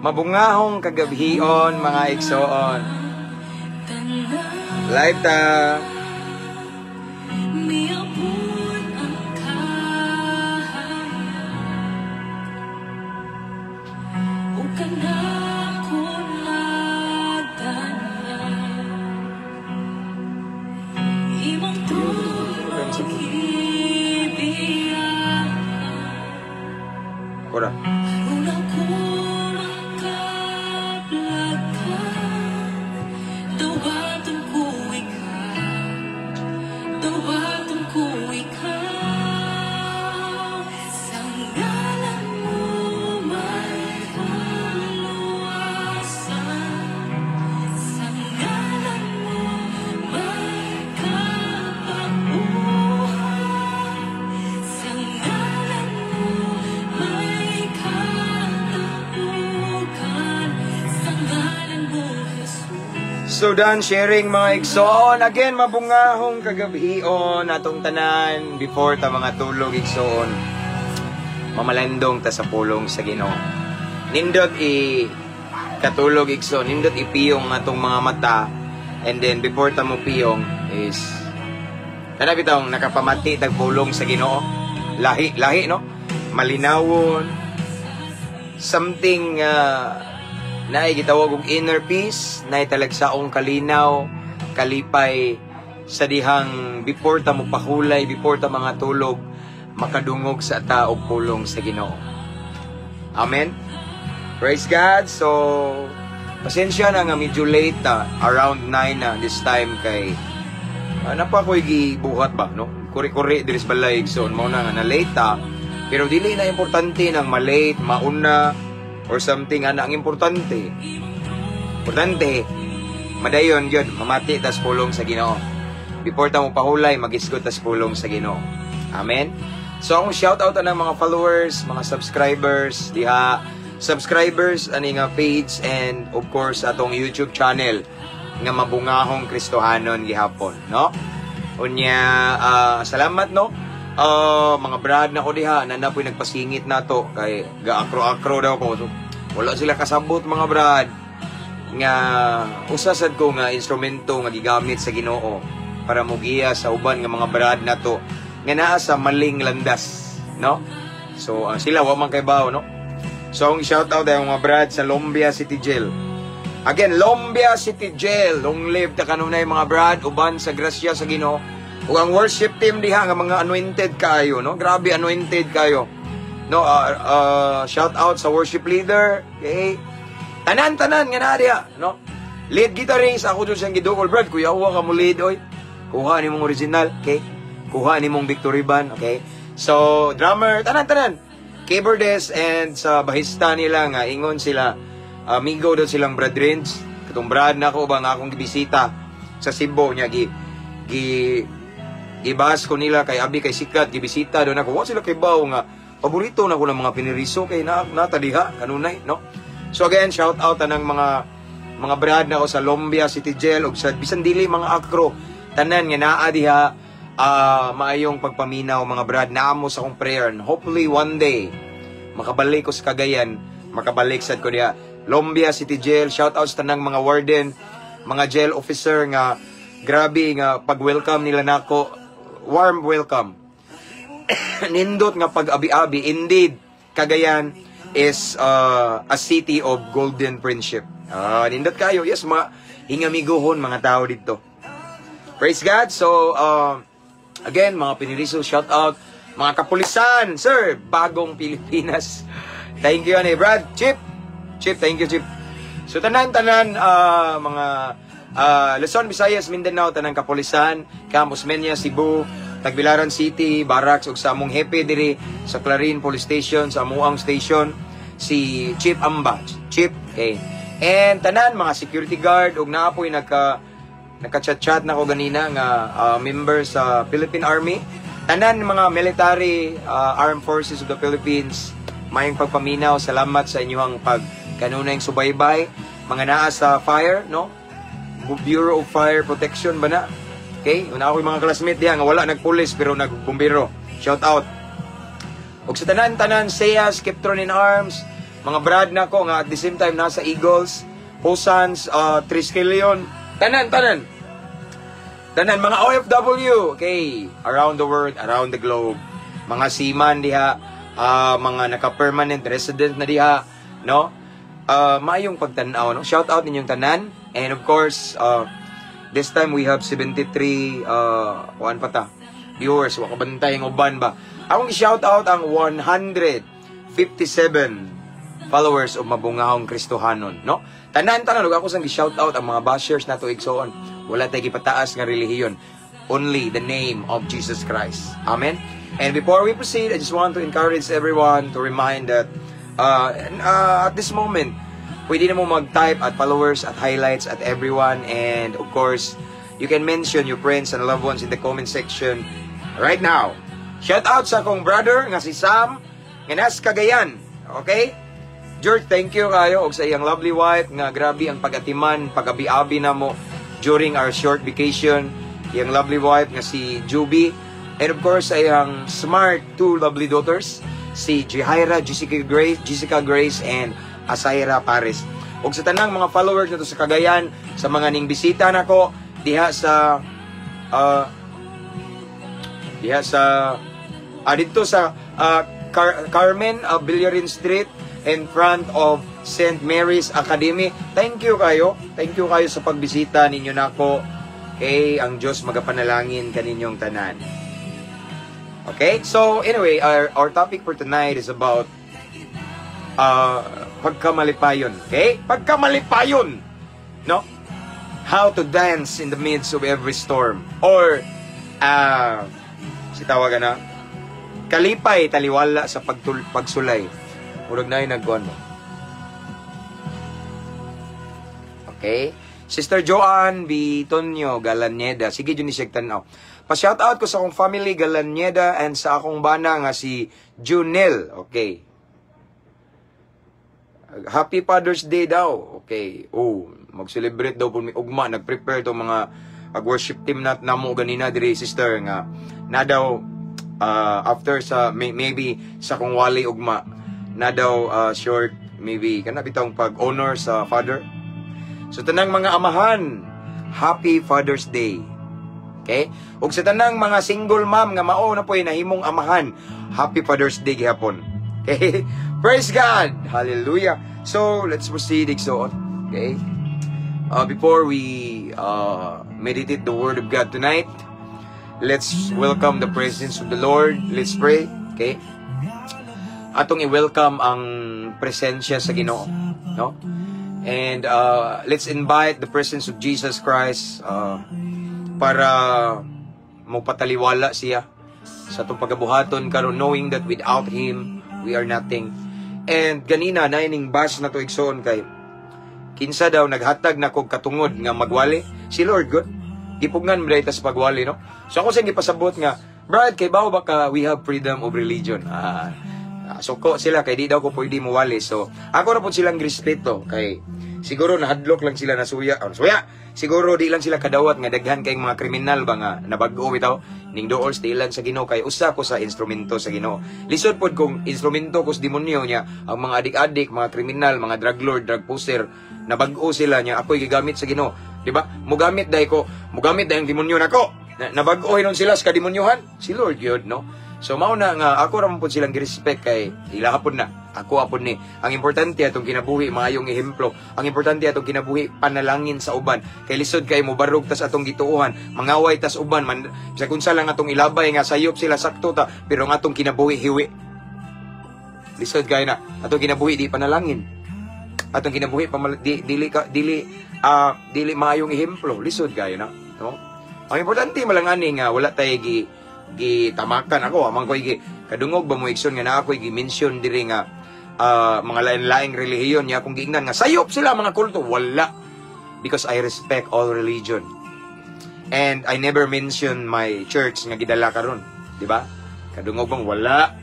Mabungahong kagabhion, mga igsoon. Live ta. Miabot ang kahayag ug kanako nagdala imong tulong gibiya. Kora. Aron ako makaplagan, dawaton ko ikaw, dawaton ko ikaw. Sa ngalan mo may kaluwasan, sa ngalan mo may kapaguhan, sa ngalan mo may kataugan, sa ngalan mo, Jesus. So done sharing, mga igsoon. Again, mabungahong kagabhion atong tanan before ta mga tulog, igsoon. Mamalandong ta sa pulong sa Ginoo. Nindot i katulog, igsoon, nindot ipiyong atong mga mata, and then before ta mo piyong is kana bitawng nakapamati tag pulong sa Ginoo. Lahi, lahi, no? Malinawon, something naay gitawag og inner peace, naay talagsaong kalinaw, kalipay sa dihang before ta mo pahulay, before ta mga tulog, makadungog sa ta og pulong sa Ginoo. Amen. Praise God. So pasensya na nga medyo late ta, around 9 na this time kay napa ko'y gibuhat ba, no? Kuri-kuri diri sa balay, so mao na nga na late ta. Pero dili na importante nang malate, mauna or something ana. Ang importante, importante madayon gyud mamati tas pulong sa Ginoo. Before ta mo pahulay, magisgot tas pulong sa Ginoo. Amen. So akong shout out anang mga followers, mga subscribers diha, subscribers ani nga page and of course atong YouTube channel nga Mabungahong Kristohanon gihapon, no? Unya salamat, no? Mga brad na ko diha na napoy nagpasingit nato kay gaakro-akro daw ko. So, wala sila kasabot, mga brad, nga usa sad ko nga instrumento nga gigamit sa Ginoo para mogiya sa uban nga mga brad nato nga naa sa maling landas, no? So sila wa man kay bawo, no? So ang shout out ay mga brad sa Lumbia City Jail. Again, Lumbia City Jail. Long live ta kanunay, mga brad, uban sa grasya sa Ginoo. Ug ang worship team diha nga mga anointed kaayo, no? Grabe anointed kayo. No, shout out sa worship leader, okay? Tanan-tanan nga naa diha, no? Lead guitarist, ako jud siyang gidukol, "Brad, kuya, ka mo lead oy. Kuha ni mong original, okay? Kuha ni mong Victory Band, okay?" So, drummer, tanan-tanan. Keyboardist and sa bahista nila nga ingon sila amigo daw silang brethrens. Katong brad nako ba nga akong gibisita sa Cebu niya, gi gi gibas ko nila kay abi kay sikat gibisita doon ako. Wa sila kay baw nga paborito na ko ng mga piniriso kay na nata diha kanunay, no? So again, shout out tanang mga brad na ko sa Lumbia City Jail ug sa bisan dili mga akro, tanan nga naa diha, maayong pagpaminaw, mga brad. Naamo sa akong prayer and hopefully one day makabalik ko sa Cagayan, makabalik sad ko diha. Lumbia City Jail, shout out sa tanang mga warden, mga jail officer nga grabe nga pag-welcome nila nako, warm welcome, nindot nga pag-abi-abi. Indeed, Cagayan is a city of golden friendship. Ah, nindot kayo. Yes, mga hingamiguhon mga tao dito. Praise God. So, again, mga piniriso, shout out. Mga kapulisan, sir, Bagong Pilipinas. Thank you, ani, Brad. Chip. Chip, thank you, Chip. So, tanan-tanan, mga Luzon, Visayas, Mindanao, tanang kapulisan, Camp Osmeña, Cebu, Tagbilaran City, Barracks, ug sa among hepe diri sa Clarin Police Station, sa amuang station, si Chief Amba. Chief, okay. And tanan, mga security guard, ug naapoy nagka-chat-chat na ko ganina nga member sa Philippine Army. Tanan mga military, Armed Forces of the Philippines, mayong pagpaminaw, salamat sa inyong pag kanunayng subaybay. Mga naa sa fire, no? Bureau of Fire Protection ba na? Okay, una ako yung mga classmate diha nga wala nagpulis pero nagbumbero. Shout out. Ug sa tanan-tanan, Seas, Keptron in Arms, Mga brad nako nga at the same time nasa Eagles, Hosans, Triskelion, tanan, tanan. Tanan, mga OFW, okay, around the world, around the globe. Mga seaman diha, mga naka-permanent resident na diha, no? Maayong pagtan-aw, no? Shout out ninyong tanan. And of course, this time we have 73 kuan pa ta viewers, wa ka bantay ang uban ba. Akong i-shout out ang 157 followers of Mabungahong Kristohanon, no? Tanan tanan ug ako sang gi-shout out ang mga bashers nato, igsoon. Wala tay gipataas nga relihiyon. Only the name of Jesus Christ. Amen. And before we proceed, I just want to encourage everyone to remind that at this moment, pwede na mo mag-type at followers, at highlights, at everyone. And of course, you can mention your friends and loved ones in the comment section right now. Shout out sa akong brother nga si Sam nga nas Cagayan. Okay? George, thank you kayo og sa iyang lovely wife nga grabe ang pag-atiman, pag-abi-abi namo during our short vacation. Iyang lovely wife nga si Juby. And of course, sa iyang smart two lovely daughters, si Jihaira, Jessica Grace, and Asaira Paris. Og sa tanang mga followers nato sa Cagayan, sa mga ning bisita nako diha sa didto sa Carmen Villarin Street in front of St. Mary's Academy. Thank you kayo. Thank you kayo sa pagbisita ninyo nako. Okay, ang Diyos magapanalangin kaninyong tanan. Okay? So anyway, our topic for tonight is about pagkamalipayon. Okay? Pagkamalipayon. No? How to dance in the midst of every storm. Or si tawagan na kalipay taliwala sa pagsulay. Murag na yung nagkuhan mo. Okay? Sister Joanne B. Tonyo Galanyeda. Sige, dyan ni siya tanaw. Pa-shout out ko sa akong family Galanyeda and sa akong bana nga si Junel. Okay. Happy Father's Day daw. Okay. Oh, mag-celebrate daw po mi ugma. Nag-prepare to mga ag-worship team nat namo ganina diri, sister, nga na daw after sa maybe sa kong wali ugma na daw short maybe kana bitong pag-honor sa father. So tanang mga amahan, Happy Father's Day. Okay? Ug sa tanang mga single mom nga mao na po'y nahimong amahan, Happy Father's Day gihapon. Okay? Praise God! Hallelujah! So, let's proceed, igsoon. Okay? Before we meditate the Word of God tonight, let's welcome the presence of the Lord. Let's pray. Okay? Atong i-welcome ang presensya sa Ginoo, no? And let's invite the presence of Jesus Christ para mopataliwala siya sa atong pagabuhaton karon, knowing that without Him, we are nothing. And ganina na ining bash na to, igsoon, kay kinsa daw naghatag na kog katungod nga magwali? Si Lord God. Gipugnan mo tas pagwali, no? So ako sa gipasabot nga, "Brad, kay bawo ba ka we have freedom of religion." Ah, suko sila kay di daw ko pwede mo wali. So ako ra pud silang respeto kay siguro nahadlok lang sila na suya. Oh, suya. Siguro di lang sila kadawat nga daghan kay mga kriminal ba nga nabag-o bitaw ning dool sa ilan sa Ginoo, kay usa ko sa instrumento sa Ginoo. Lisod pod kung instrumento ko sa demonyo niya ang mga adik-adik, mga kriminal, mga drug lord, drug pusher, nabag-o sila niya ako'y gigamit sa Ginoo. Di ba? Mugamit dai ko, mugamit dai ang demonyo nako. Na, nabag-o hinon sila sa kademonyohan. Si Lord yun, no? So mao na nga ako ra man pud silang girespect kay ila hapon na. Ako apon ni. Ang importante, atong kinabuhi maayong ehemplo. Ang importante, atong kinabuhi panalangin sa uban. Kay lisod kay mobarog tas atong gituohan, mangaway tas uban man sa kunsa lang atong ilabay nga sayop sila, sakto ta, pero ang atong kinabuhi hiwi. Lisod kay na atong kinabuhi di panalangin. Atong kinabuhi di, dili ka dili dili maayong ehemplo. Lisod kayo na, no? Ang importante malang ani nga wala tay gi gitamakan. Ako amang koy gi kadungog ba mo, igsoon, nga naa koy gi-mention diri nga mga lain-laing relihiyon niya akong giingnan nga sayop sila, mga kulto? Wala, because I respect all religion and I never mention my church nga gidala karon, di ba? Kadungog bang wala?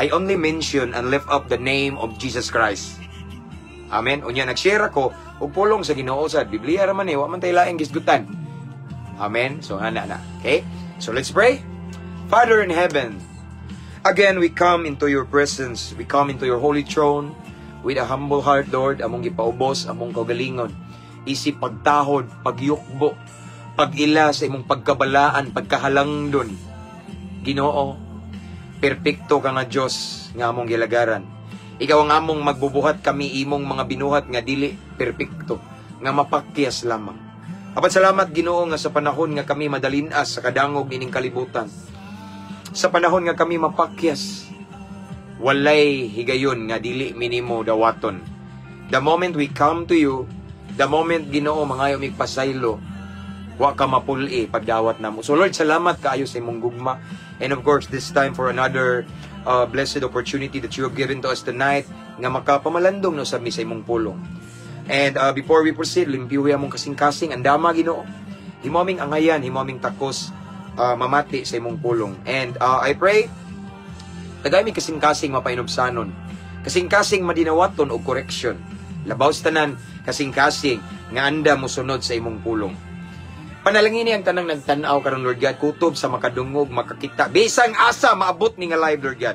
I only mention and lift up the name of Jesus Christ. Amen. Unya nag-share ako og pulong sa Ginoo sa Biblia ra man eh, wa man tay laing gisgutan. Amen. So ana na. Okay? So let's pray. Father in heaven, again we come into your presence. We come into your holy throne. With a humble heart, Lord, among gipaubos among kaugalingon. Isip pagtahod, pagyukbo, pag-ila sa imong pagkabalaan, pagkahalangdon. Ginoo, perpekto ka nga Dios nga among gilagaran. Ikaw ang among magbubuhat, kami imong mga binuhat nga dili perpekto, nga mapakyas lamang. Apan salamat, Ginoo, nga sa panahon nga kami madalinas sa kadangog ining kalibutan, sa panahon nga kami mapakyas, walay higayon nga dili minimo dawaton. The moment we come to you, the moment, Ginoo, mangayo mig pasaylo, wa ka mapuli pagdawat namo. So Lord, salamat kaayo sa imong gugma. And of course, this time for another blessed opportunity that you have given to us tonight nga makapamalandong no sa mi sa imong pulong. And before we proceed, limpyuhi among kasing-kasing, andama, Ginoo. Himo aming angayan, himo aming takos mamati sa imong pulong. And I pray tagay mi kasing-kasing mapainubsanon. Kasing-kasing madinawaton og correction. Labaw sa tanan, kasing-kasing nga anda mosunod sa imong pulong. Panalangini ang tanang nagtan-aw karon, Lord God, kutob sa makadungog, makakita. Bisang asa maabot ni nga live, Lord God.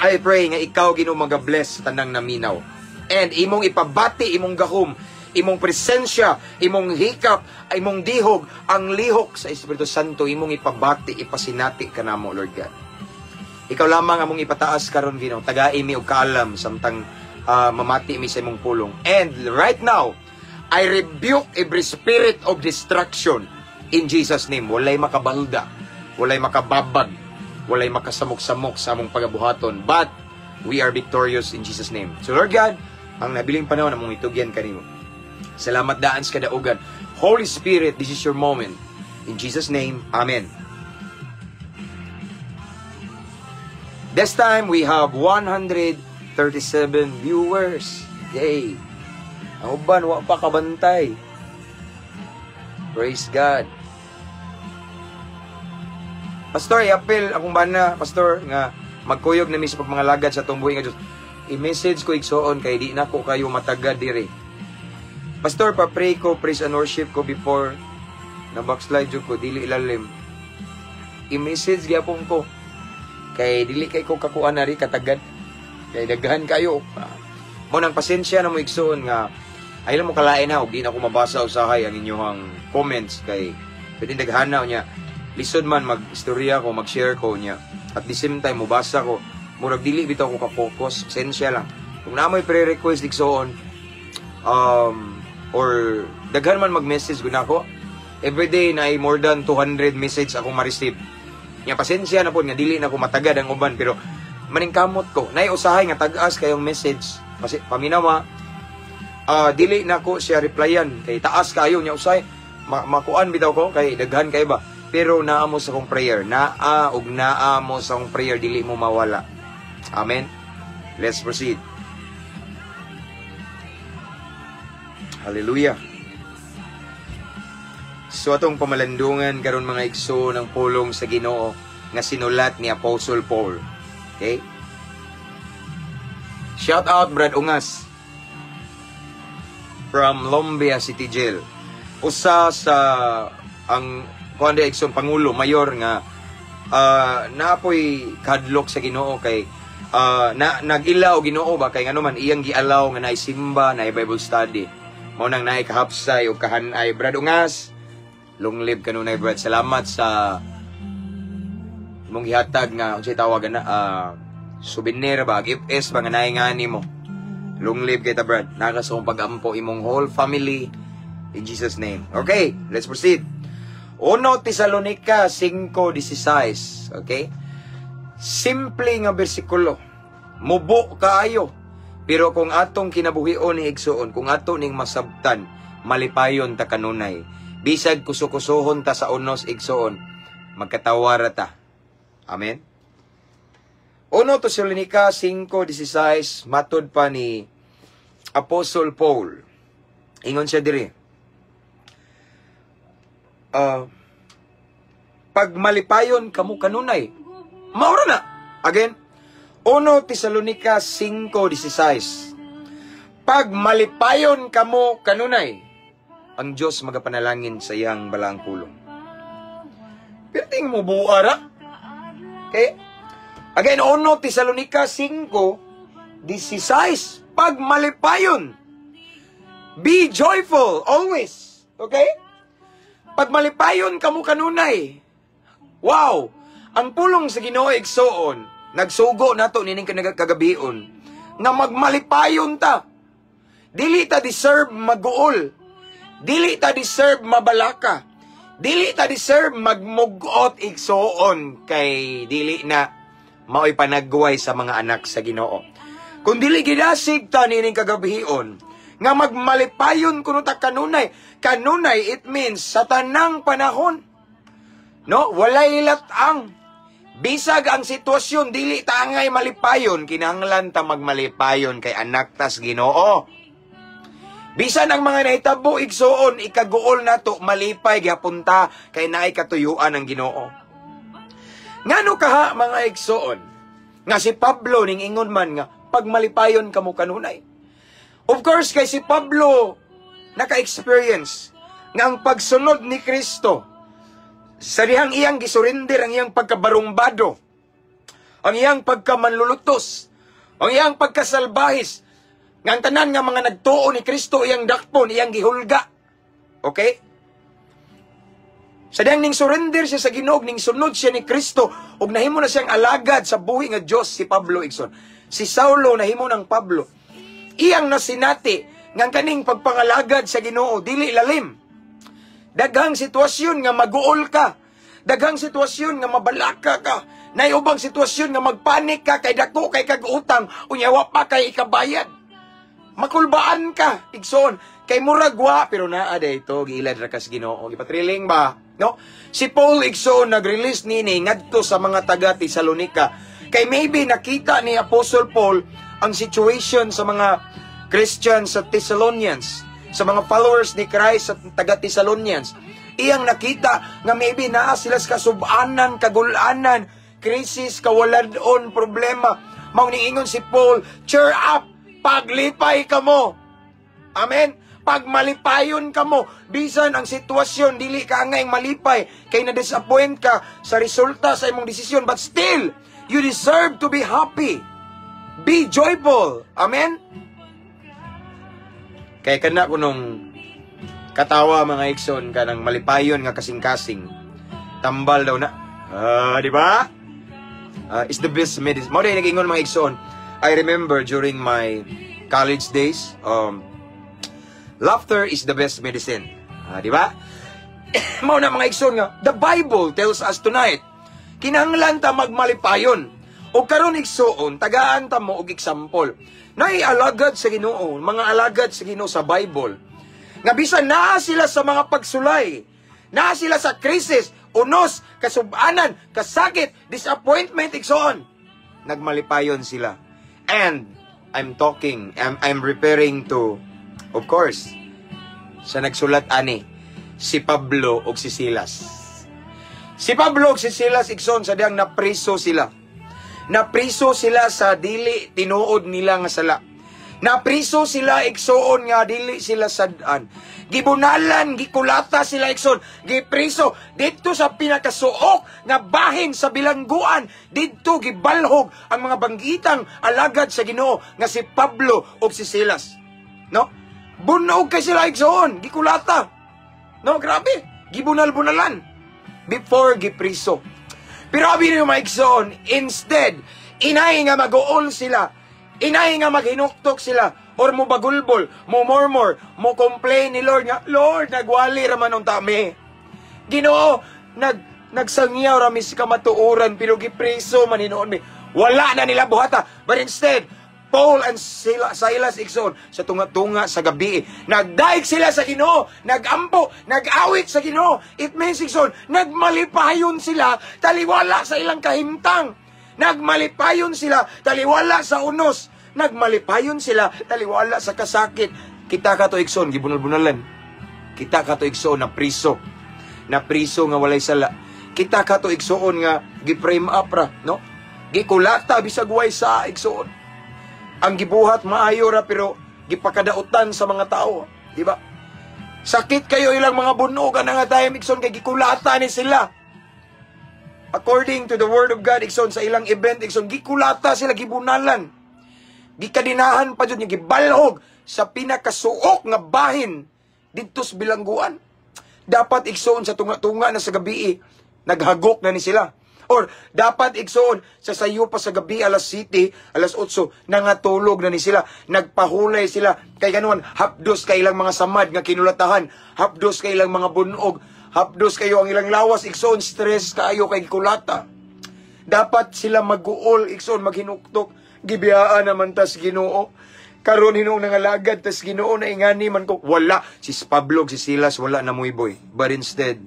I pray nga ikaw, Ginoo, maga-bless sa tanang naminaw. And imong ipabati imong gahom, imong presensya, imong hikap, imong dihog, ang lihok sa Espiritu Santo imong ipabati, ipasinati kanamo, Lord God. Ikaw lamang among ipataas karon, Ginoo. Tagai mi og kaalam samtang mamati mi sa imong pulong. And right now, I rebuke every spirit of destruction in Jesus' name. Walay makabalda, walay makababag, walay makasamok-samok sa among pagabuhaton. But we are victorious in Jesus' name. So Lord God, ang nabiling panahon among itugyan kanimo. Salamat daan sa kadaugan. Holy Spirit, this is your moment. In Jesus' name, Amen. This time, we have 137 viewers. Yay! Ang uban, wa pa kabantay. Praise God. Pastor, i-appeal akong bana, Pastor, nga magkuyog na mi sa pagmangalagad sa atong buhi nga Diyos. I-message ko, igsoon, kay di na ko kayo matagad diri. Pastor, pa-pray ko, praise and worship ko before na backslide jud ko, dili ilalim. I-message gyapon ko. Kay dili kay ko kakuan na ri katagad. Kay daghan kayo. Mo nang pasensya na mo, igsoon, nga ay mo kalain ha, og di na ko mabasa usahay ang inyong comments kay pwede daghana niya. Lisod man mag-istorya ko, mag-share ko niya. At the same time mobasa ko. Murag dili bitaw ko ka-focus, pasensya lang. Kung naa moy pre-request, igsoon, or daghan man mag-message gud nako. Everyday na ay more than 200 message akong ma-receive. Nya pasensya na po nga dili na ko matagad ang uban, pero maningkamot ko. Nay usahay nga tag-as kayong message. Kasi paminawa, dili na ko siya replyan kay taas kayo nya usahay makuan bitaw ko kay daghan kay ba. Pero naa mo sa akong prayer, naa og naa mo sa akong prayer, dili mo mawala. Amen. Let's proceed. Hallelujah. So atong pamalandungan karon, mga igso, ng pulong sa Ginoo nga sinulat ni Apostle Paul. Okay? Shout out Brad Ungas from Lombia City Jail. Usa sa ang kuan igsoon, pangulo mayor nga naapoy kadlok sa Ginoo kay na nag-ila og Ginoo ba, kay ngano man iyang gialaw nga naay simba, naay Bible study. Mao nang naay kahapsay og kahanay. Brad Ungas, long live kanunay, Brad. Salamat sa imong gihatag nga unsay tawag na souvenir ba, gift S ba nga naay ngani mo. Long live kay ta, Brad. Naka sa akong pag-ampo imong whole family in Jesus' name. Okay, let's proceed. 1 Tesalonica 5:16. Okay? Simple nga bersikulo. Mubo kaayo. Pero kung atong kinabuhion ni igsuon, kung ato ning masabtan, malipayon ta kanunay. Bisag kusukusuhon ta sa unos, igsuon, magkatawara ta. Amen? 1 Tesalonica 5:16, matod pa ni Apostle Paul. Ingon siya diri. Pagmalipayon kamo kanunay. Maura na. Again, 1 Tesalonica 5:16. Pagmalipayon kamo kanunay, ang Diyos magapanalangin sa iyang balaang pulong. Pero tingin mo buara. Okay? Again, 1 Tesalonica 5:16. Pagmalipayon. Be joyful always. Okay? Pagmalipayon kamo kanunay. Wow! Ang pulong sa Ginoo, igsuoon, nagsugo nato nining kagabion nga magmalipayon ta. Dili ta deserve maguol. Dili ta deserve mabalaka. Dili ta deserve magmugot, igsuon, kay dili na mao'y panagway sa mga anak sa Ginoo. Kung dili gidasig ta nining kagabion nga magmalipayon kuno ta kanunay. Kanunay, it means sa tanang panahon. No, walay lat-ang. Bisag ang sitwasyon dili ta angay malipayon, kinahanglan ta magmalipayon kay anak tas Ginoo. Bisan ang mga nahitabo, igsuon, ikaguol nato, malipay gyapon ta kay naay katuyuan ang Ginoo. Ngano kaha, mga igsuon, nga si Pablo ning ingon man nga pagmalipayon kamo kanunay? Of course, kay si Pablo naka-experience nga ang pagsunod ni Kristo sa dihang iyang gisurrender ang iyang pagkabarumbado, ang iyang pagkamanlulutos, ang iyang pagkasalbahis, nga ang tanan nga mga nagtuo ni Kristo iyang dakpon, iyang gihulga. Okay? Sa dihang ning surrender siya sa Ginoo, ning sunod siya ni Kristo, ug nahimo na siyang alagad sa buhi nga Dios si Pablo, igsoon. Si Saulo nahimo ng Pablo. Iyang nasinati nga ang kaning pagpangalagad sa Ginoo dili lalim. Daghang sitwasyon nga maguol ka. Daghang sitwasyon nga mabalaka ka. Naay ubang sitwasyon nga magpanik ka kay dako kay kag utang, unya wa pa kay ikabayad. Makulbaan ka, igsoon. Kay murag wa, pero naa ito, giilad ra kas Ginoo. Gipatriling ba? No? Si Paul, igsoon, nag-release nini ngadto sa mga taga Tesalonica. Kay maybe nakita ni Apostle Paul ang situation sa mga Christians sa Thessalonians, sa mga followers ni Christ sa taga Thessalonians. Iyang nakita nga maybe naa sila sa kasubanan, kagulanan, krisis, kawaladon, problema. Mao ingon si Paul, "Cheer up, paglipay kamo." Amen? Pagmalipayon kamo, bisan ang sitwasyon dili ka angay malipay kay na-disappoint ka sa resulta sa imong desisyon, but still you deserve to be happy. Be joyful. Amen? Kay kana kunong katawa, mga igsoon, kanang malipayon nga kasing-kasing. Tambal daw na. Ah, di ba? Is the best medicine. Mao diay nag-ingon, mga igsoon. I remember during my college days, laughter is the best medicine. Ah, di ba? Mao na, mga igsoon, nga the Bible tells us tonight, kinahanglan ta magmalipayon. O karon, igsoon, tagaan ta mo og example. Naay alagad sa Ginoo, mga alagad sa Ginoo sa Bible. Nga bisan naa sila sa mga pagsulay, naa sila sa krisis, unos, kasubanan, kasakit, disappointment, igsoon, nagmalipayon sila. And I'm referring to, of course, sa nagsulat ani, si Pablo ug si Silas. Si Pablo ug si Silas, igsoon, sa dihang napriso sila. Napriso sila sa dili tinuod nila nga sala. Napriso sila, igsoon, nga dili sila sad-an. Gibunalan, gikulata sila, igsoon, gipriso didto sa pinakasuok nga bahin sa bilangguan. Didto gibalhog ang mga banggitang alagad sa Ginoo nga si Pablo ug si Silas. No? Bunog kay sila, igsoon, gikulata. No, grabe. Gibunal-bunalan before gipriso. Pero abi niyo, mga igsoon, instead, inay nga maguol sila, inay nga maghinuktok sila, or mo bagulbol, mo murmur, mo complain ni Lord nga, "Lord, nagwali raman unta mi. Ginoo, nagsangyaw ra mi sa kamatuoran, pero gipreso man hinuon mi." Wala na nila buhata. But instead, Paul and Silas, igsoon, sa tunga-tunga sa gabi, nagdaig sila sa Ginoo, nagampo, nag-awit sa Ginoo. It means, igsoon, nagmalipayon sila taliwala sa ilang kahimtang. Nagmalipayon sila taliwala sa unos. Nagmalipayon sila taliwala sa kasakit. Kita ka to, igsoon, gibunal-bunalan. Kita ka to, igsoon, na priso. Na priso nga walay sala. Kita ka to, igsoon, nga gi-frame up ra, no? Gikulata bisag way sa, igsoon. Ang gibuhat maayo ra pero gipakadautan sa mga tao, di ba? Sakit kayo ilang mga bunog ana nga time, igsoon, kay gikulata ni sila. According to the word of God, igsoon, sa ilang event, igsoon, gikulata sila, gibunalan. Gikadinahan pa jud niya, gibalhog sa pinakasuok nga bahin didto sa bilangguan. Dapat, igsoon, sa tunga-tunga na sa gabi, naghagok na ni sila. Or dapat, igsoon, sa sayo pa sa gabi, alas 7, alas 8, nangatulog na ni sila. Nagpahulay sila. Kay ganuan, hapdos kay ilang mga samad nga kinulatahan. Hapdos kay ilang mga bunog. Hapdos kayo ang ilang lawas, igsoon, stress kaayo kay kulata. Dapat sila maguol, igsoon, maghinuktok. Gibiyaan naman tas Ginoo. Karon hinuong nangalagad tas Ginoo na ingani man ko. Wala si Pablo ug si Silas, wala na boy. But instead,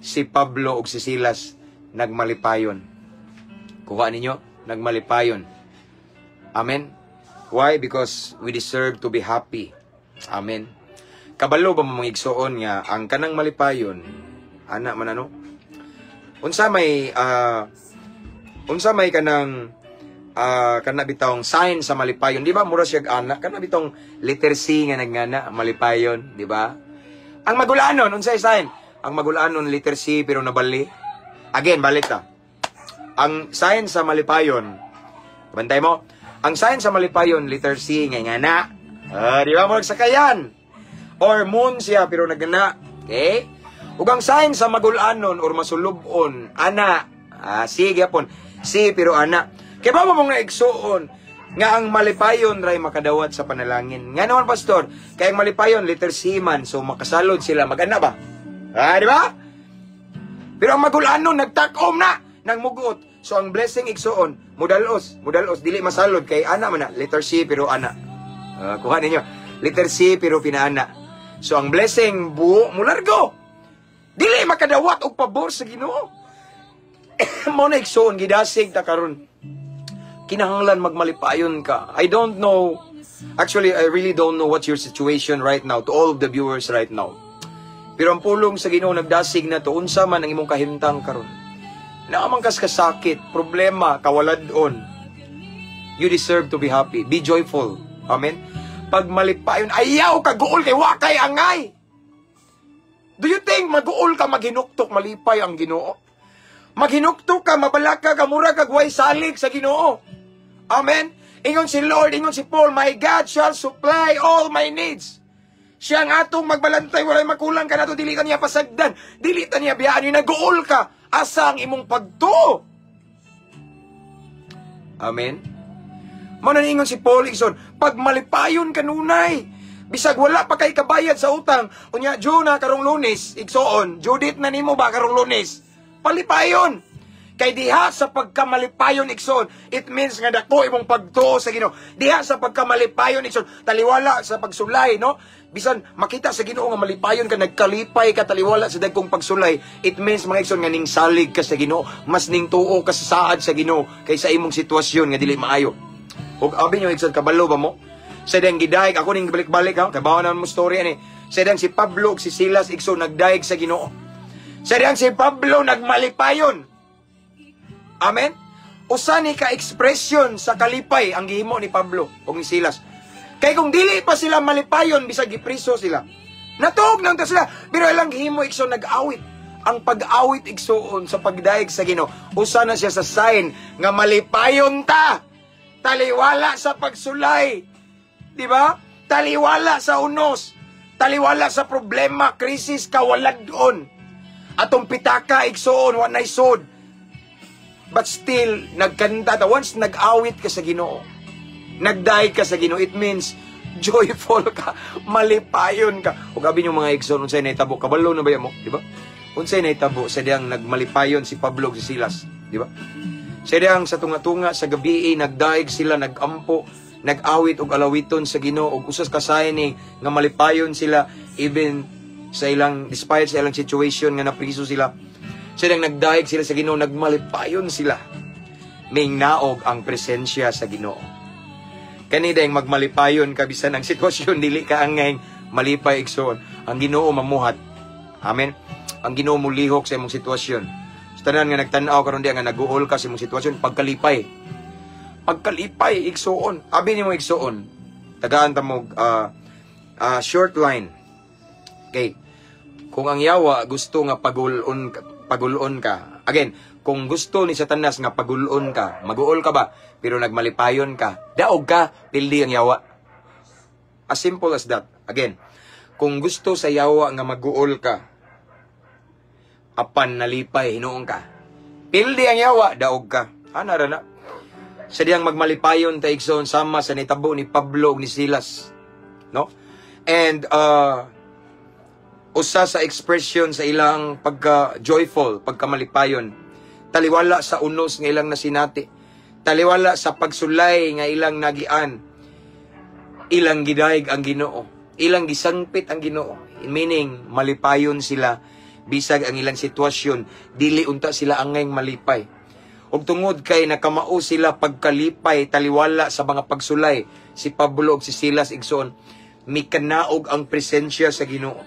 si Pablo ug si Silas nagmalipayon. Kuha ninyo, nagmalipayon. Amen. Why? Because we deserve to be happy. Amen. Kabalo ba mo, mga igsoon, nga ang kanang malipayon, ana man ano? Unsa may kanang kana bitawng sign sa malipayon, di ba? Mura siya ana kana bitong letter C nga nagngana malipayon, di ba? Ang magulanon, unsay sign? Ang magulanon, letter C pero nabali. Again, balik ta. Ang sign sa malipayon, bantay mo. Ang sign sa malipayon, letter C nga ngana. Ah, di ba mo sakayan? Or moon siya pero nagana. Okay? Ug ang sign sa magulanon or masulubon, ana. Ah, sige pon. C pero ana. Kay ba mo mga igsuon nga ang malipayon ray makadawat sa panalangin? Nga naman, pastor, kay ang malipayon letter C man, so makasalod sila magana ba? Ah, di ba? Pero ang magulanon nagtakom na nang mugot. So ang blessing, igsuon, mudalos, mudalos dili masalod kay ana man na letter C pero ana. Kuha ninyo. Letter C pero pinaana. So ang blessing buo mulargo. Dili makadawat og pabor sa Ginoo. Mo na, igsuon, gidasig ta karon. Kinahanglan magmalipayon ka. I don't know. Actually, I really don't know what's your situation right now, to all of the viewers right now. Pero ang pulong sa Ginoo nagdasig na to, unsa man ang imong kahimtang karon. Naa man kas kasakit, problema, kawaladon. You deserve to be happy. Be joyful. Amen. Pag malipayon, ayaw ka guol kay wa kay angay. Do you think maguol ka, maghinuktok, malipay ang Ginoo? Maghinuktok ka, mabalaka ka, mura kag way salig sa Ginoo. Amen. Ingon si Lord, ingon si Paul, "My God shall supply all my needs." Siya ang atong magbalantay, walay makulang ka nato, dili ka niya pasagdan, dili ta niya biyaan, yung naguol ka, asa ang imong pagtuo? Amen. Mao na ingon si Paul, igsoon, pag malipayon kanunay, bisag wala pa kay kabayad sa utang, unya due na karong Lunes, igsoon, due date na nimo ba karong Lunes? Palipayon. Kay diha sa pagkamalipayon, igsoon, it means nga dako imong pagtuo sa Ginoo. Diha sa pagkamalipayon, igsoon, taliwala sa pagsulay, no? Bisan makita sa Ginoo nga malipayon ka, nagkalipay ka taliwala sa dagkong pagsulay, it means, mga igsoon, nga ning salig ka sa Ginoo, mas ning tuo ka sa saad sa Ginoo kaysa imong sitwasyon nga dili maayo. Ug abi nyo, igsoon, kabalo ba mo? Sa dang gidayeg, ako ning balik-balik ha, kabaw na mo story ani. Sa dang si Pablo ug si Silas, igsoon, nagdayeg sa Ginoo. Sa dang si Pablo nagmalipayon. Amen? Usa ni ka expression sa kalipay ang gihimo ni Pablo ug ni Silas. Kay kung dili pa sila malipayon, bisag gipriso sila, natuog na unta sila. Pero ilang gihimo, igsoon, nag-awit. Ang pag-awit, igsoon, sa pagdayeg sa Ginoo, usa na siya sa sign nga malipayon ta. Taliwala sa pagsulay. Di ba? Taliwala sa unos. Taliwala sa problema, krisis, kawaladon. Atong pitaka, igsoon, wa nay sod. But still, nagkanta ta. Once nag-awit ka sa Ginoo, nagdayeg ka sa Ginoo, it means joyful ka, malipayon ka. O gabi niyo, mga igsoon, unsay nahitabo, kabalo na ba mo, di ba? Unsay nahitabo sa diyang nagmalipayon si Pablo ug si Silas, di ba? Sa diyang sa tunga-tunga sa gabi nagdaig sila, nagampo, nag-awit og alawiton sa Ginoo ug usas kasayni nga malipayon sila even sa ilang despite sa ilang situation nga napriso sila. Sa diyang nagdaig sila sa Ginoo, nagmalipayon sila. Mingnaog ang presensya sa Ginoo. Kani dayong magmalipayon ka bisan ang sitwasyon dili ka angay malipay, igsoon. Ang Ginoo mamuhat. Amen. Ang Ginoo mulihok sa imong sitwasyon. Sa tanan nga nagtan-aw karon diha nga naguol ka sa imong sitwasyon, pagkalipay. Pagkalipay, igsoon. Abi nimo, igsoon. Tagaan ta mo short line. Okay. Kung ang yawa gusto nga pagulon ka. Again, Kung gusto ni Satanas nga pagulon ka, maguol ka ba, pero nagmalipayon ka, daog ka, pildi ang yawa. As simple as that. Again, kung gusto sa yawa nga maguol ka, apan nalipay hinuon ka, pildi ang yawa, daog ka. Ana ra na. Sa diyang magmalipayon ta, igsoon, sama sa nitabo ni Pablo ug ni Silas. No? And usa sa expression sa ilang pagka joyful, pagka malipayon, taliwala sa unos nga ilang nasinati, taliwala sa pagsulay nga ilang nagian, ilang gidayeg ang Ginoo, ilang gisangpit ang Ginoo. Meaning, malipayon sila bisag ang ilang sitwasyon, dili unta sila angay malipay. Ug tungod kay nakamao sila pagkalipay taliwala sa mga pagsulay, si Pablo ug si Silas, igsoon, mikanaog ang presensya sa Ginoo.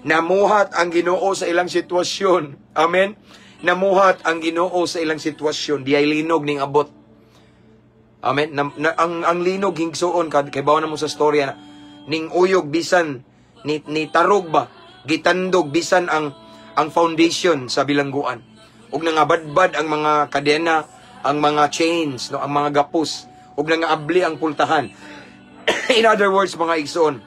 Namuhat ang Ginoo sa ilang sitwasyon. Amen. Namuhat ang Ginoo sa ilang sitwasyon. Diay linog ning abot. Amen. Na, ang linog, igsoon, kay bawo na mo sa storya na ning uyog bisan ni tarog ba, gitandog bisan ang foundation sa bilangguan. Ug nangabadbad ang mga kadena, ang mga chains, no, ang mga gapos, ug nangaabli ang pultahan. In other words, mga igsoon,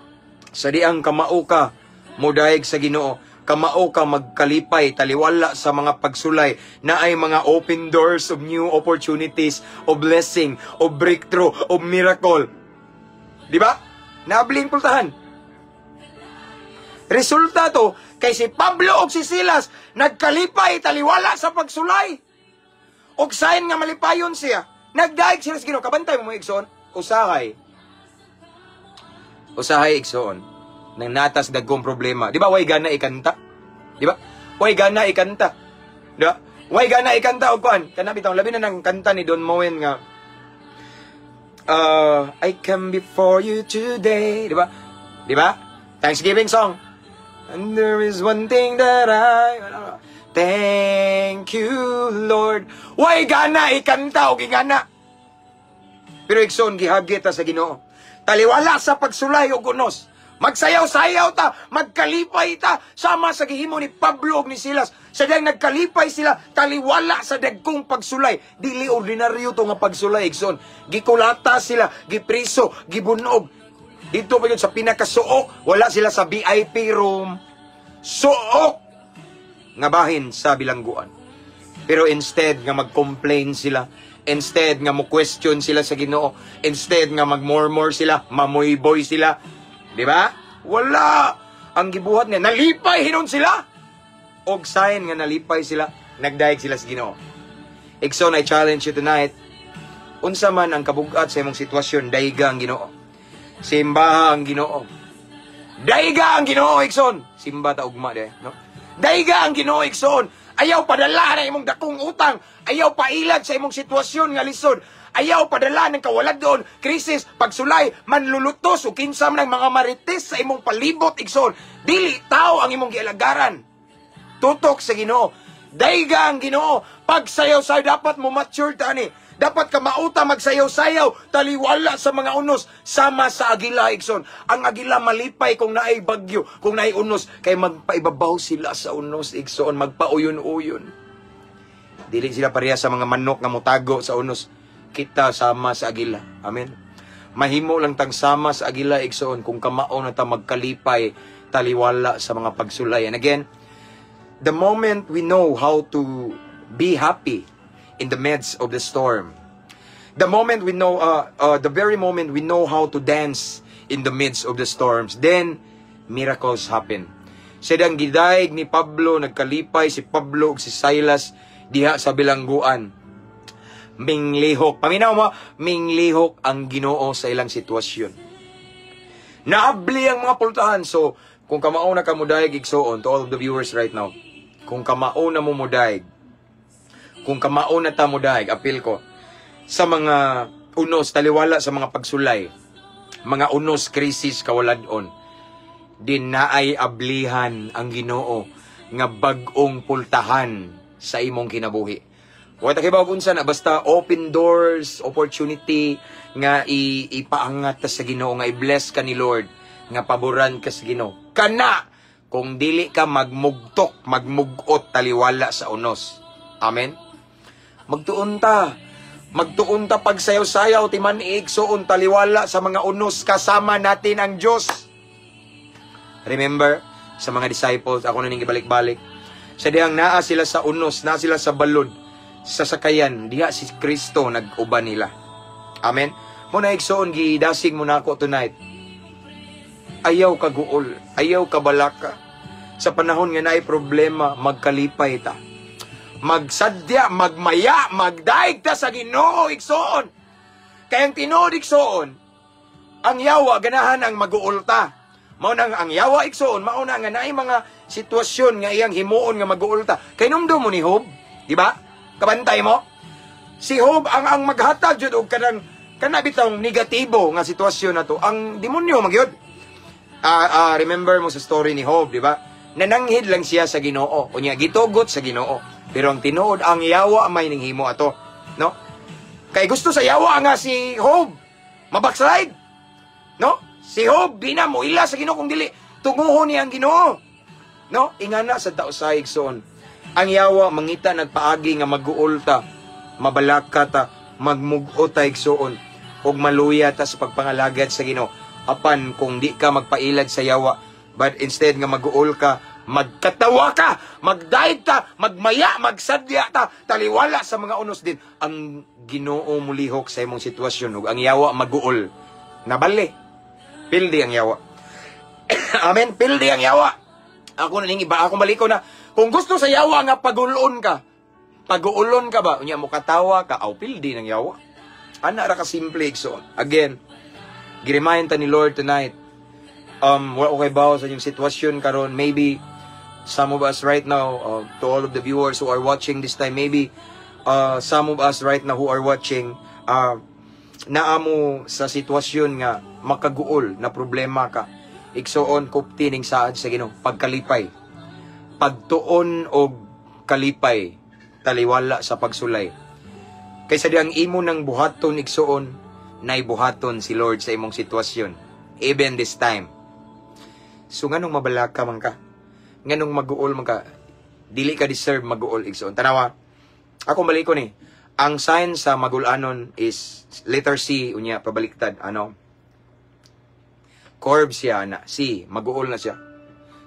sa diang kamao ka modayeg sa Ginoo, kamao ka magkalipay taliwala sa mga pagsulay, na ay mga open doors of new opportunities, of blessing, of breakthrough, of miracle. Di ba? Naabli ang pultahan. Resulta to, kay si Pablo ug si Silas nagkalipay taliwala sa pagsulay. Og sign nga malipayon siya, nagdaig sila sa Ginoo. Kabantay mo, mga igsoon, usahay. Usahay, igsoon, nang natas dagkong problema. Di ba way gana ikanta? Di ba? Way gana ikanta. Di ba? Way gana ikanta og kuan. Kana bitaw labi na nang kanta ni Don Moen nga "I come before you today." Di ba? Di ba? Thanksgiving song. "And there is one thing that I thank you, Lord." Way gana ikanta og ingana. Pero igsoon, gihagit ta sa Ginoo. Taliwala sa pagsulay og unos, magsayaw-sayaw ta, magkalipay ta, sama sa gihimo ni Pablo ug ni Silas. Sa diyang nagkalipay sila, taliwala sa dagkong pagsulay. Dili ordinaryo to nga pagsulay, igsoon. Gikulata sila, gipriso, gibunog. Dito pa yun sa pinakasuok, wala sila sa VIP room. Suok nga bahin sa bilangguan. Pero instead nga mag-complain sila, instead nga mo question sila sa Ginoo, instead nga mag-murmur sila, mamuyboy sila, di ba? Wala! Ang gibuhat niya, nalipay hinon sila. Og sign nga nalipay sila, nagdayeg sila sa Ginoo. Igsoon, I challenge you tonight. Unsa man ang kabugat sa imong sitwasyon, dayga ang Ginoo. Simbaha ang Ginoo. Dayga ang Ginoo, igsoon. Simba ta ugma de, no? Dayga ang Ginoo, igsoon. Ayaw padala na imong dakong utang. Ayaw pailad sa imong sitwasyon nga lisod. Ayaw padala ng kawaladon, krisis, pagsulay, manlulutos o kinsa man ang mga marites sa imong palibot, igsoon. Dili tao ang imong gialagaran. Tutok sa Ginoo. Dayga ang Ginoo. Pagsayaw-sayaw, dapat mo mature ta ani. Dapat ka mauta magsayaw-sayaw taliwala sa mga unos sama sa agila, igsoon. Ang agila malipay kung naay bagyo, kung naay unos, kay magpaibabaw sila sa unos, igsoon, magpauyon-uyon. Dili sila pareha sa mga manok nga mutago sa unos. Kita sama sa agila. Amen. Mahimo lang tang sama sa agila, igsoon, kung kamao na ta magkalipay taliwala sa mga pagsulay. And again, the moment we know how to be happy in the midst of the storm, the moment we know, the very moment we know how to dance in the midst of the storms, then miracles happen. Sidang gidayeg ni Pablo, nagkalipay si Pablo ug si Silas diha sa bilangguan. Minglihok. Paminaw mo, minglihok ang Ginoo sa ilang sitwasyon. Naabli ang mga pultahan. So, kung kamao na ka mudayeg, igsoon, to all of the viewers right now, kung kamao na mo mudayeg, kung kamao na ta mudayeg, apil ko, sa mga unos, taliwala sa mga pagsulay, mga unos, krisis, kawaladon, din naay ablihan ang Ginoo nga bag-ong pultahan sa imong kinabuhi. Wa ta kibaw unsa na, basta open doors, opportunity nga ipaangat ta sa Ginoo, nga i-bless ka ni Lord, nga paboran ka sa Ginoo. Kana kung dili ka magmugtok, magmugot taliwala sa unos. Amen. Magtuon ta. Magtuon ta pagsayaw-sayaw, timan-i, igsuon, taliwala sa mga unos, kasama natin ang Diyos. Remember, sa mga disciples, ako na ning ibalik-balik. Sa dihang naa sila sa unos, naa sila sa balod, sa sakayan, diha si Kristo nag-uban nila. Amen? Mao na, igsuon, gidasig mo nako tonight. Ayaw kaguol, ayaw kabalaka. Sa panahon nga naay problema, magkalipay ta. Magsadya, magmaya, magdaig ta sa Ginoo, igsuon. Kay ang tinuod, igsuon, ang yawa ganahan ang maguol ta. Mao nang ang yawa, igsuon, mao na nga naay mga sitwasyon nga iyang himuon nga maguol ta. Kay numdum mo ni Job, di ba? Kabantay mo? Si Job ang maghatag jud og kanang kana bitawng negatibo nga sitwasyon na to. Ang demonyo magyud. Remember mo sa story ni Job, di ba? Nananghid lang siya sa Ginoo. Unya gitugot sa Ginoo. Pero ang tinuod, ang yawa may ninghimo ato, no? Kay gusto sa yawa nga si Job mabackslide. No? Si Job di na mo ila sa Ginoo kung dili tunguhon niya ang Ginoo. No? Ingana sa tao sa, igsoon. Ang yawa mangita nagpaagi nga maguol ta, mabalaka ta, magmug-o ta, igsoon, ug maluya ta sa pagpangalagad sa Ginoo. Apan kung di ka magpailad sa yawa, but instead nga maguol ka, magkatawa ka, magdaig ta, magmaya, magsadya ta, taliwala sa mga unos din. Ang Ginoo mulihok sa imong sitwasyon ug ang yawa maguol. Nabali. Pildi ang yawa. Amen. Pildi ang yawa. Ako na ning iba, ako baliko na. Kung gusto sa yawa nga pagulon ka, paguulon ka ba? Unya mo katawa ka, aw pildi ng yawa. Ana ra ka simple, igsoon. Again, giremind ta ni Lord tonight. Wala ko kaybaw sa inyong sitwasyon karon. Maybe some of us right now, to all of the viewers who are watching this time, maybe some of us right now who are watching, naa mo sa sitwasyon nga makaguol na problema ka. Igsuon, kupti ning saad sa Ginoo, pagkalipay. Pagtuon og kalipay, taliwala sa pagsulay. Kaysa di ang imo ng buhaton, igsuon, nay buhaton si Lord sa imong sitwasyon. Even this time. So nganong mabalaka man ka? Nganong maguol man ka? Dili ka deserve maguol, igsuon. Tanawa. Ako balik ko ni. Ang sign sa magulanon is letter C unya pabaliktad, ano? Curve siya na C, maguol na siya.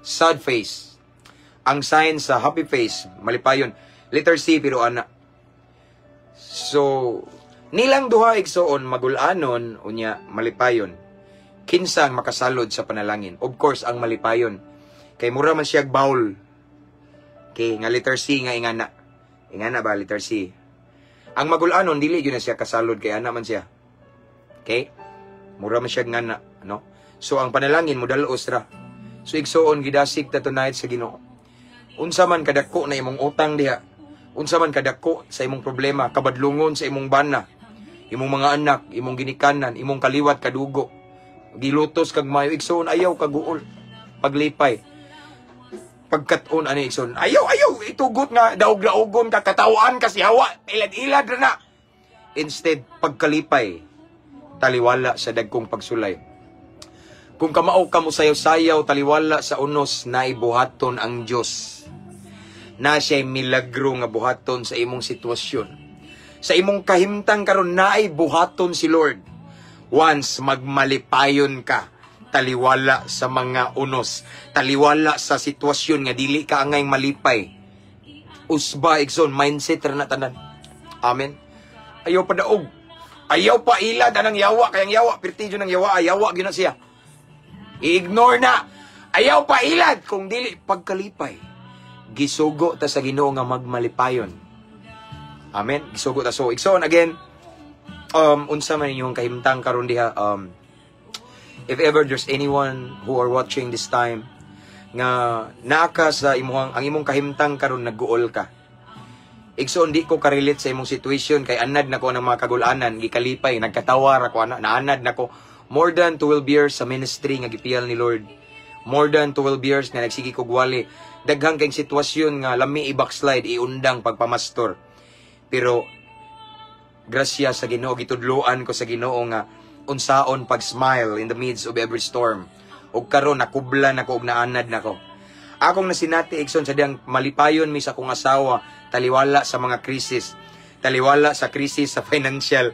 Sad face. Ang sign sa happy face, malipayon, letter C pero ana. So nilang duha, igsuon, magulanon unya malipayon. Kinsa ang makasalod sa panalangin? Of course, ang malipayon. Kay mura man siya bowl. Okay, nga letter C nga ingana. Ingana ba letter C? Ang magulanon dili gyud na siya kasalod kay ana man siya. Okay? Mura man siya ngana, no? So ang panalangin modalos ra. So igsuon, gidasig ta tonight sa Ginoo. Unsa man kadako na imong utang diha, unsa man kadako sa imong problema, kabadlungon sa imong bana, imong mga anak, imong ginikanan, imong kaliwat kadugo. Gilutos kag mayo, igsuon, ayaw kaguol. Paglipay. Pagkat-on ani, igsuon. Ayaw ayaw itugot nga daog-daogon ka, katawaan ka si hawa, ilad-ilad ra na. Instead, pagkalipay taliwala sa dagkong pagsulay. Kung kamao ka mo sayaw-sayaw taliwala sa unos, naibuhaton ang Dios. Na siya'y milagro nga buhaton sa imong sitwasyon. Sa imong kahimtang karon, naay buhaton si Lord. Once magmalipayon ka taliwala sa mga unos, taliwala sa sitwasyon nga dili ka angay malipay. Usba, igsoon, mindset ra na tanan. Amen. Ayaw pa daog. Ayaw pa ilad anang yawa kay ang yawa pertijo ng yawa, yawa gyud na siya. I-ignore na. Ayaw pa ilad kung dili pagkalipay. Gisugo ta sa Ginoo nga magmalipayon. Amen. Gisugo ta. So, igsoon, again, unsa man inyong kahimtang karon diha, if ever there's anyone who are watching this time nga naa ka sa imuhang ang imong kahimtang karon nagguol ka. Igsoon, di ko karelate sa imong situation kay anad na ko ng mga kagulanan, gikalipay, nagkatawa ra ko ana, naanad na ko more than 12 years sa ministry nga gipiyal ni Lord. More than 12 years nga nagsige kog wali. Daghang kay sitwasyon nga lami i-backslide, iundang pagpamastor. Pero grasya sa Ginoo, gitudloan ko sa Ginoo nga unsaon pag-smile in the midst of every storm. Ug karon nakubla na ko ug naanad nako. Akong nasinati, igsoon, sa diyang malipayon mi sa akong asawa taliwala sa mga krisis. Taliwala sa krisis sa financial,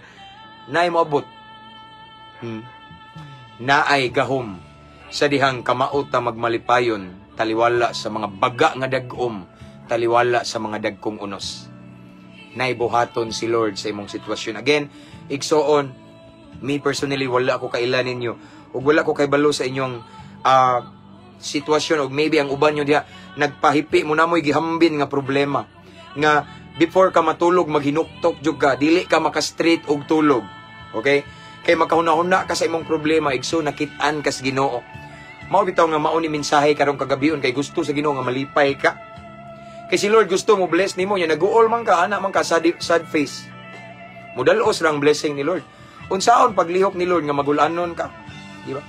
naay moabot. Naay gahom sa dihang kamao ta magmalipayon taliwala sa mga baga nga dag-om, taliwala sa mga dagkong unos. Naay buhaton si Lord sa imong sitwasyon. Again, igsoon, me personally, wala ako kaila ninyo ug wala ko kaybalo sa inyong sitwasyon, og maybe ang uban nyo diha nagpahipi mo na mo'y gihambin nga problema nga before ka matulog maghinuktok jud ka, dili ka maka-straight og tulog, okay, kay makahuna-huna ka sa imong problema. Igsoon, nakit-an kas Ginoo. Mao bitaw nga mao ni mensahe karong kagabion, kay gusto sa Ginoo nga malipay ka, kay si Lord gusto mo bless nimo. Nya naguol man ka ana man ka, sad, sad face, mudalos lang blessing ni Lord. Unsaon paglihok ni Lord nga magulanon ka, di ba?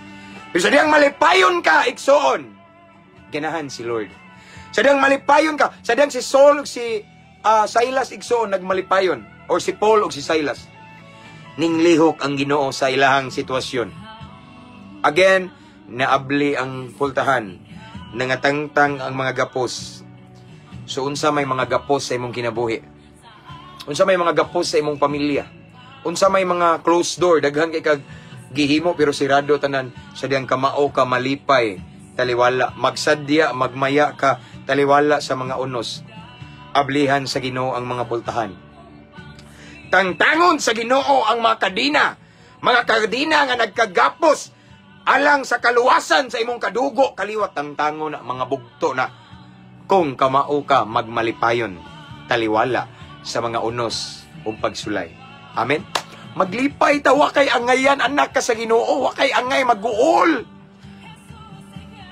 Pero sa diyang malipayon ka, igsoon, ganahan si Lord. Sa diyang malipayon ka, sa diyang si Saul ug si Silas, igsoon, nagmalipayon, or si Paul ug si Silas, ninglihok ang Ginoo sa ilahang sitwasyon. Again, naabli ang pultahan, nangatangtang ang mga gapos. So unsa may mga gapos sa imong kinabuhi? Unsa may mga gapos sa imong pamilya? Unsa may mga closed door, daghan kay kag gihimo pero sirado tanan? Sa diyang kamao ka malipay taliwala, magsadya, magmaya ka taliwala sa mga unos, ablihan sa Ginoo ang mga pultahan. Tangtangon sa Ginoo ang mga kadina, mga kadina nga nagkagapos alang sa kaluwasan sa imong kadugo kaliwat. Tangtangon na mga bugto na kung kamao ka magmalipayon taliwala sa mga unos ug pagsulay. Amen. Maglipay ta, wa kay angayan, anak ka sa Ginoo, wa kay angay maguol.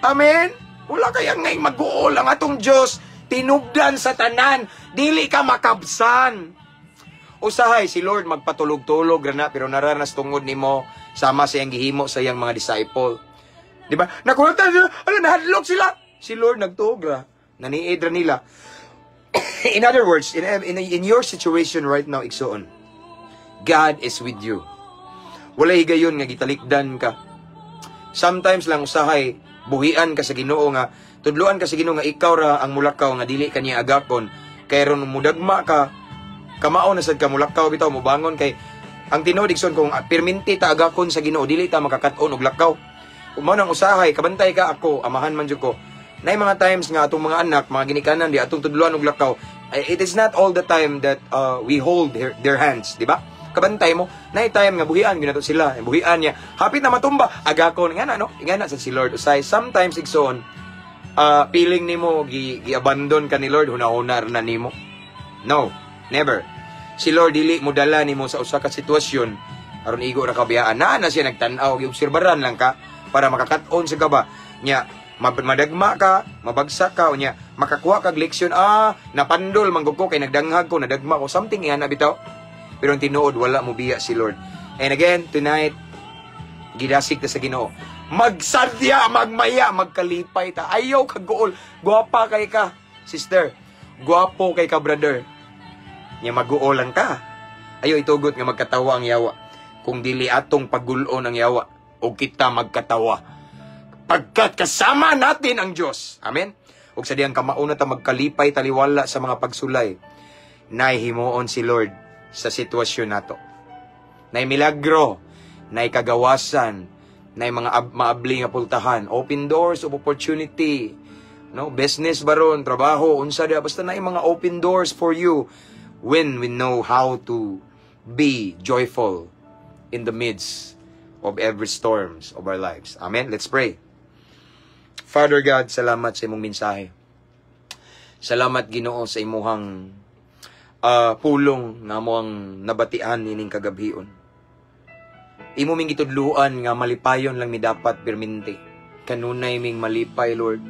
Amen. Wala kay angay maguol. Ang atong Dios tinubdan sa tanan, dili ka makabsan. Usahay si Lord magpatulog-tulog ra na, pero naranas tungod nimo, sama sa iyang gihimo sa iyang mga disciple. Di ba? Nakulatan sila, ano, nahadlok sila. Si Lord nagtuog ra. Naniid ra nila. In other words, in your situation right now, igsoon, God is with you. Wala higayon nga gitalikdan ka. Sometimes lang usahay buhian ka sa Ginoo nga tudluan ka sa Ginoo nga ikaw ra ang mulakaw nga dili ka niya agakon, kay ron mudagma ka, kamao na sad ka mulakaw bitaw, mubangon, kay ang tinuod, igsoon, kung pirminti ta agakon sa Ginoo, dili ta makakat-on og lakaw. Mao nang usahay kabantay ka, ako amahan man jud ko, nay mga times nga atong mga anak, mga ginikanan, di atong tudluan og lakaw. It is not all the time that we hold their hands, di ba? Kabantay mo, nay time nga buhian gyud nato sila, buhian niya hapit na matumba, agakon nga na, no? Ingana sa si Lord. Usay sometimes, igsoon, feeling nimo gi gi-abandon ka ni Lord, huna-huna na nimo. No, never. Si Lord dili mo dala nimo sa usa ka sitwasyon aron igo ra ka biyaan. Naa na siya nagtan-aw, giobserbaran lang ka para makakat-on sa ka ba nya, madagma ka, mabagsak ka, unya makakuha kag leksyon. Ah, napandol man gud ko kay nagdanghag ko, nadagma ko, something ingana bitaw. Pero ang tinuod, wala mo biya si Lord. And again, tonight, gidasig ta sa Ginoo. Magsadya, magmaya, magkalipay ta. Ayaw kaguol. Guwapa kay ka, sister. Guwapo kay ka, brother. Nya maguol lang ka. Ayaw itugot nga magkatawa ang yawa. Kung dili atong pagulon ang yawa, o kita magkatawa. Pagkat kasama natin ang Diyos. Amen? Ug sa diyang kamauna ta magkalipay taliwala sa mga pagsulay, nahihimuon si Lord sa sitwasyon nato. Nay milagro, nay kagawasan, nay mga maabli nga pultahan, open doors of opportunity, no? Business baron, trabaho, unsa diha, basta nay mga open doors for you when we know how to be joyful in the midst of every storms of our lives. Amen. Let's pray. Father God, salamat sa imong mensahe. Salamat, Ginoo, sa imuhang pulong nga amo ang nabatian nining kagabhion. Imo ming gitudluan nga malipayon lang mi dapat pirminti. Kanunay ming malipay, Lord.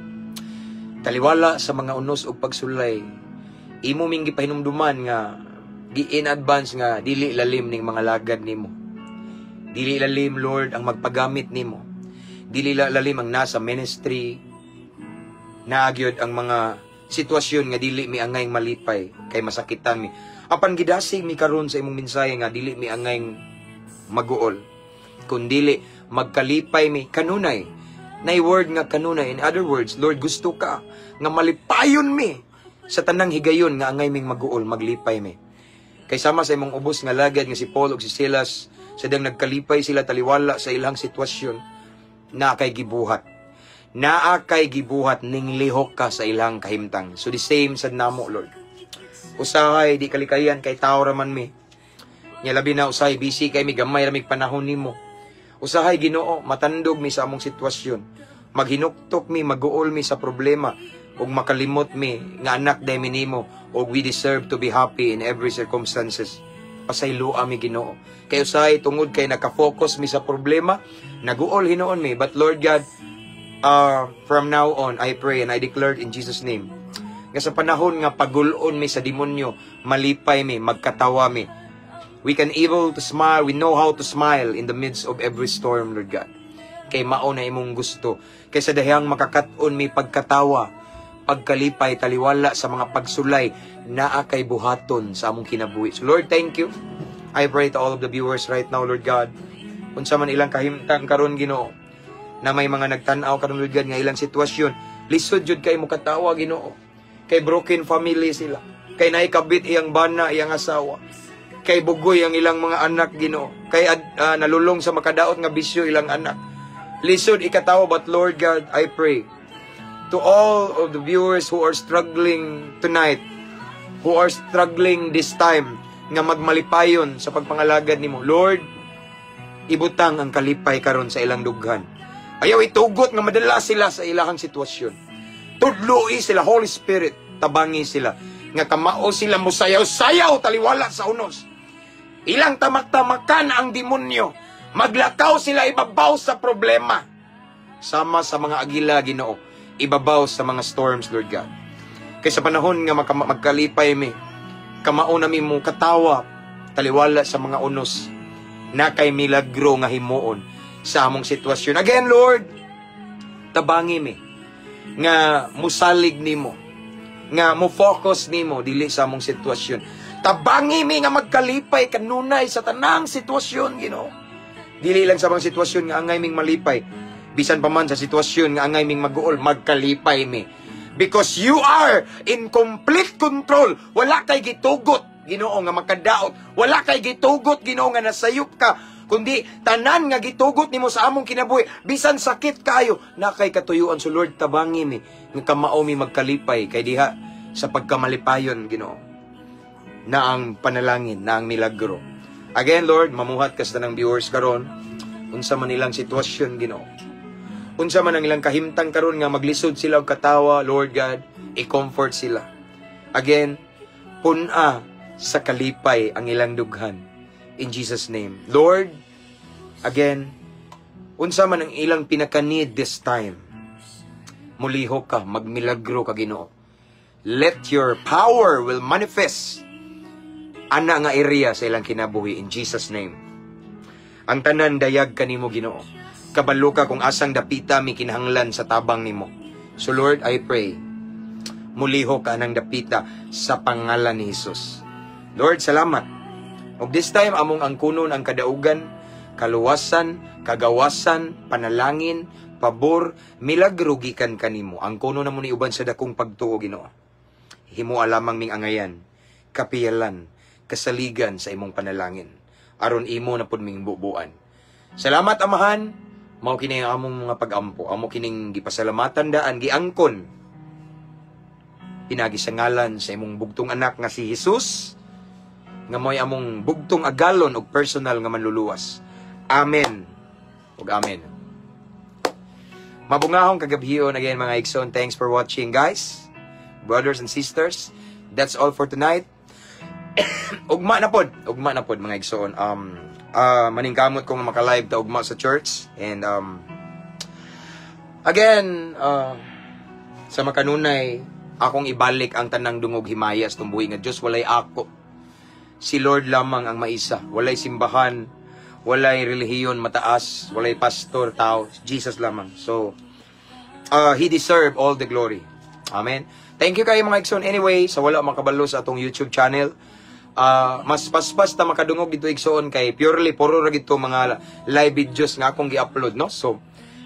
Taliwala sa mga unos ug pagsulay. Imo ming gipahinumduman nga gi in advance nga dili lalim ning mga lagad nimo. Dili lalim, Lord, ang magpagamit nimo. Dili lalim ang nasa ministry. Naagyod ang mga sitwasyon nga dili mi angay malipay kay masakitan mi. Apan gidasig mi karon sa imong mensahe nga dili mi angay maguol, kundili magkalipay mi kanunay. Nay word nga kanunay. In other words, Lord, gusto ka nga malipayon mi sa tanang higayon nga angay ming maguol, maglipay mi. Kay sama sa imong ubos nga lagad nga si Paul ug si Silas, sa dang nagkalipay sila taliwala sa ilang sitwasyon, naa kay gibuhat. Naa kay gibuhat ning lihok ka sa ilang kahimtang. So the same sad namo, Lord. Usahay di kalikayan kay tao raman mi. Nya labi na usahay busy kay mi, gamay ra mig panahon nimo. Usahay, Ginoo, matandog mi sa among sitwasyon. Maghinuktok mi, maguol mi sa problema ug makalimot mi nga anak day mi nimo ug we deserve to be happy in every circumstances. Pasayloa mi, Ginoo. Kay usahay tungod kay naka-focus mi sa problema, naguol hinuon mi. But Lord God, from now on, I pray and I declare in Jesus' name, nga sa panahon nga pagulon mi sa demonyo, malipay mi, magkatawa mi. We can able to smile, we know how to smile in the midst of every storm, Lord God. Kay mao na imong gusto. Kay sa dahiyang makakat-on mi pagkatawa, pagkalipay, taliwala sa mga pagsulay, naa kay buhaton sa among kinabuhi. So Lord, thank you. I pray to all of the viewers right now, Lord God. Unsa man ilang kahimtang karon, Ginoo, na may mga nagtan-aw karon, Lord God, nga ilang sitwasyon, lisod jud kay mo katawa, Ginoo. Kay broken family sila. Kay naikabit iyang bana, iyang asawa. Kay bugoy ang ilang mga anak, Ginoo. Kay nalulong sa makadaot nga bisyo ilang anak. Lisod ikatawa, but Lord God, I pray to all of the viewers who are struggling tonight, who are struggling this time, nga magmalipayon sa pagpangalagad nimo. Lord, ibutang ang kalipay karon sa ilang dughan. Ayaw itugot nga madala sila sa ilahang sitwasyon. Tudloi sila, Holy Spirit, tabangi sila nga kamao sila musayaw-sayaw taliwala sa unos. Ilang tamak-tamakan ang demonyo. Maglakaw sila ibabaw sa problema. Sama sa mga agila, Ginoo, ibabaw sa mga storms, Lord God. Kay sa panahon nga magkalipay mi, kamao na mi mo katawa, taliwala sa mga unos, na kay milagro nga himuon sa among sitwasyon. Again, Lord, tabangi mi nga musalig nimo, nga mo focus nimo dili sa among sitwasyon. Tabangi mi nga magkalipay kanunay sa tanang sitwasyon, Ginoo. Dili lang sa mga sitwasyon nga angay ming malipay. Bisan pa man sa sitwasyon nga angay ming maguol, magkalipay mi. Because you are in complete control. Wala kay gitugot, Ginoo, nga makadaot. Wala kay gitugot, Ginoo, nga nasayop ka. Kundi tanan nga gitugot nimo sa among kinabuhi, bisan sakit kayo, na kay katuyuan. So Lord, tabangi mi nga kamao mi magkalipay kay diha sa pagkamalipayon, Ginoo, na ang panalangin, na ang milagro. Again, Lord, mamuhat ka sa tanang viewers karon, unsa man ilang sitwasyon, Ginoo. Unsa man ang ilang kahimtang karon nga maglisod sila og katawa, Lord God, i-comfort sila. Again, pun-a sa kalipay ang ilang dughan. In Jesus' name. Lord, again, unsa man ang ilang pinaka-need this time, mulihok ka, magmilagro ka, Ginoo. Let your power will manifest ana nga area sa ilang kinabuhi in Jesus' name. Ang tanan dayag kanimo, Ginoo. Kabalo ka kung asang dapita mi kinahanglan sa tabang nimo. So Lord, I pray, mulihok ka ng dapita sa pangalan ni Jesus. Lord, salamat. Ug this time among angkunon ang kadaugan, kaluwasan, kagawasan, panalangin, pabor, milagro gikan kanimo. Angkunon namo ni uban sa dakong pagtuo, Ginoo. Himoa lamang ming angayan, kapiyalan, kasaligan sa imong panalangin. Aron imo na pud ming bubuan. Salamat, Amahan. Mao kini ang among mga pag-ampo. Amo kining gipasalamatan daan, giangkon. Pinagi sa ngalan sa imong bugtong anak nga si Jesus, nga mo'y among bugtong agalon og personal nga manluluwas. Amen. Ug amen. Mabungahong kagabhion again, mga igsoon. Thanks for watching, guys. Brothers and sisters. That's all for tonight. Ugma na pod. Ugma na pod, mga igsoon. Maningkamot ko nga maka-live ta ugma sa church and again, sa makanunay akong ibalik ang tanang dungog himaya sa tumbuhi nga Dios, walay ako. Si Lord lamang ang maisa. Walay simbahan, walay relihiyon mataas, walay pastor, tao, Jesus lamang. So he deserve all the glory. Amen. Thank you kayo, mga igsoon. Anyway, sa wala makabalo sa atong YouTube channel, mas paspas ta makadungog dito, igsoon, kay purely puro ra gito mga live videos nga akong gi-upload, no? So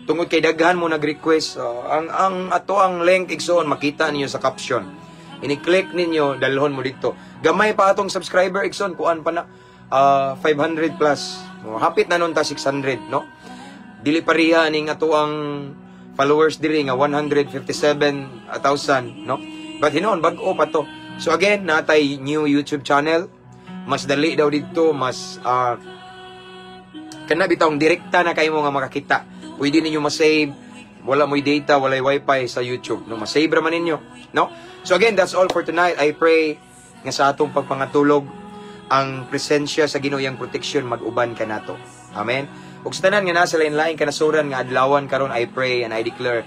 tungod kay daghan mo nag-request, ang ato ang link, igsoon, makita niyo sa caption. Ini-click ninyo, dalhon mo dito. Gamay pa atong subscriber, igsoon, kuan pa na 500 plus. Hapit na nun ta 600, no? Dili pareha ning ato ang followers diri nga 157,000, no? But hinuon bag-o pa to. So again, natay new YouTube channel. Mas dali daw dito, mas kana bitawng direkta na kayo nga makakita. Pwede ninyo ma-save, wala mo'y data, walay wifi sa YouTube, no? Ma-save ra man ninyo, no? So again, that's all for tonight. I pray nga sa atong pagpangatulog, ang presensya sa Ginoo, iyang protection mag-uban kanato. Amen. Ug sa tanan nga nasa lain-lain kanasuran nga adlawan karon, I pray and I declare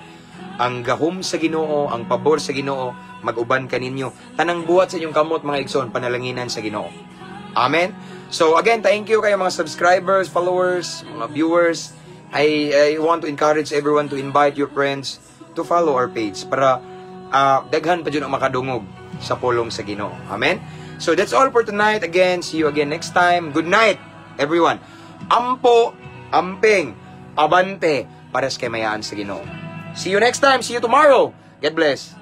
ang gahom sa Ginoo, ang pabor sa Ginoo mag-uban kaninyo. Tanang buhat sa inyong kamot, mga igsoon, panalanginan sa Ginoo. Amen. So again, thank you kayo mga subscribers, followers, mga viewers. I want to encourage everyone to invite your friends to follow our page para daghan pa jud ang makadungog sa pulong sa Ginoo. Amen. So that's all for tonight. Again, see you again next time. Good night, everyone. Ampo, amping, abante para sa kamaayaan sa Ginoo. See you next time. See you tomorrow. God bless.